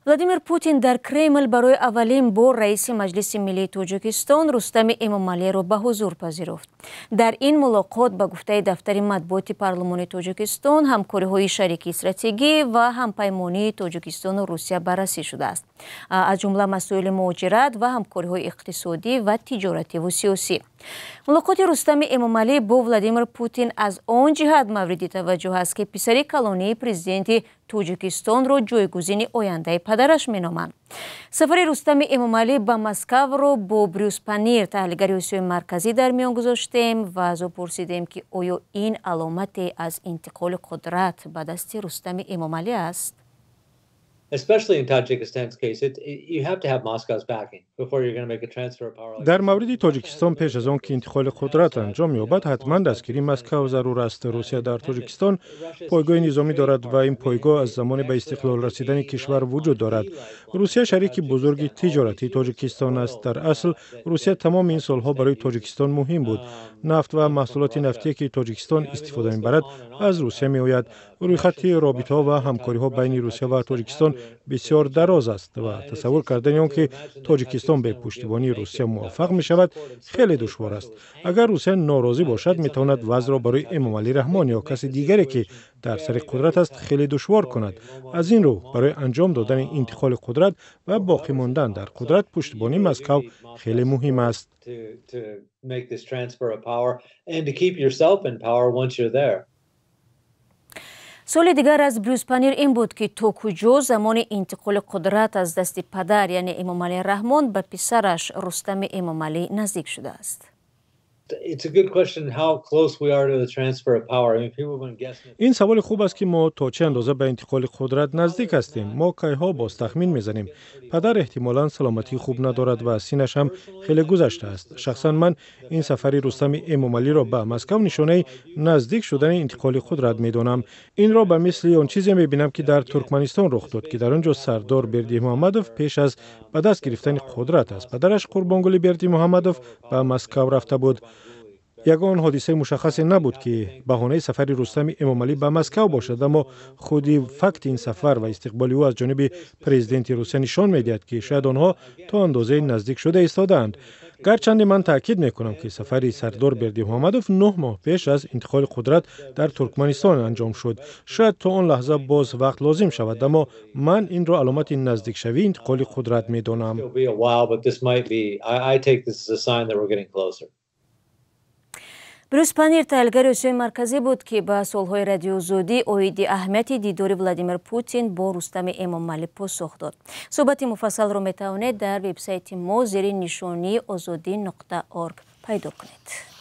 Владимир Путин дар Кремл барои аввалин бор раиси Маҷлиси миллии Тоҷикистон Рустами Эмомалиро ба ҳузур пазируфт. Дар ин мулоқот, ба гуфтаи дафтари матбуоти парлумони Тоҷикистон, ҳамкориҳои шарики стратегӣ ва ҳампаймонии Тоҷикистону Русия баррасӣ шудааст, аз ҷумла масоили муҳоҷират ва ҳамкориҳои иқтисодӣ ва тиҷоративу сиёсӣ. Мулоқоти Рустами Эмомалӣ бо Владимир Путин аз он ҷиҳат мавриди таваҷҷӯҳ аст, ки писари калонии президенти Тоҷикистонро ҷойгузини ояндаи падараш меноманд. Сафари Рустами Эмомалӣ ба Москавро бо Брюс Панир, таҳлилгари Осиёи Марказӣ, дар миён гузоштем ва аз ӯ пурсидем, ки оё ин аломате аз интиқоли қудрат ба дасти Рустами Эмомалӣ аст. Especially in Tajikistan's case, you have to have Moscow's backing before you're going to make a transfer of power. Дар мавриди Тоҷикистон, пеш аз он ки интиқоли қудрат анҷом ёбад, ҳатман дастгирии Москав зарур аст. Русия дар Тоҷикистон пойгоҳи низомӣ дорад ва ин пойгоҳ аз замони ба истиқлол расидани кишвар вуҷуд дорад. Русия шарики бузурги тиҷоратии Тоҷикистон аст. Дар асл, Русия тамоми ин солҳо барои Тоҷикистон муҳим буд. Нафт ва маҳсулоти нафтие, ки Тоҷикистон истифода мебарад, аз Русия меояд. Рӯйхати робитаҳо ва ҳамкориҳо байни Русия ва Тоҷикистон бисёр дароз аст ва тасаввур кардани он ки Тоҷикистон бе пуштибонии Русия муваффақ мешавад, хеле душвор аст. Агар Русия норозӣ бошад, метавонад вазъро барои Эмомалӣ Раҳмон ё каси дигаре, ки дар сари қудрат аст, хеле душвор кунад. Аз ин рӯ, барои анҷом додани интиқоли қудрат ва боқӣ мондан дар қудрат пуштибонии Москав хеле муҳим аст. To make this transfer of power and to keep yourself in power once you're there. Суоли дигар аз Брюс Панир ин буд, ки то куҷо замони интиқоли қудрат аз дасти падар, яъне Эмомалӣ Раҳмон, ба писараш Рустами Эмомалӣ наздик шудааст. It's a good question how close we are to the transfer of power. I mean, people have been guessing. Ин саволи хуб аст, ки мо то чӣ андоза ба интиқоли қудрат наздик ҳастем. Мо кайҳо боз тахмин мезанем. Падар эҳтимолан саломатии хуб надорад ва синнаш ҳам хеле гузаштааст. Шахсан ман ин сафари Рустами Эмомалиро ба Москав нишонаи наздик шудани интиқоли қудрат медонам. Инро ба мисли он чизе мебинам, ки дар Туркманистон рух дод, ки дар он ҷо Сардор Бердимуҳаммадов пеш аз ба даст гирифтани қудрат аз падараш Қурбонгули Бердимуҳаммадов ба Москав рафта буд. Ягон ҳодисаи мушаххасе набуд, ки баҳонаи сафари Рустами Эмомалӣ ба Москав бошад, аммо худи факти ин сафар ва истиқболи ӯ аз ҷониби президенти Русия нишон медиҳад, ки шояд онҳо то андозаи наздик шуда истодаанд. Гарчанде ман таъкид мекунам, ки сафари Сардор Бердимуҳаммадов 9 моҳ пеш аз интиқоли қудрат дар Туркманистон анҷом шуд. Шояд то он лаҳза боз вақт лозим шавад, аммо ман инро аломати наздикшавии интиқоли қудрат медонам. It'll be a while, but this might be, I take this as a sign that we're getting closer. Брюс Панир, таҳлилгари Осиёи Марказӣ буд, ки ба суолҳои Радиоозодӣ оиди аҳамияти дидори Владимир Путин бо Рустами Эмомалӣ посух дод. Суҳбати муфассалро метавонед дар вебсайти мо зери нишонии озодӣ.орг пайдо кунед.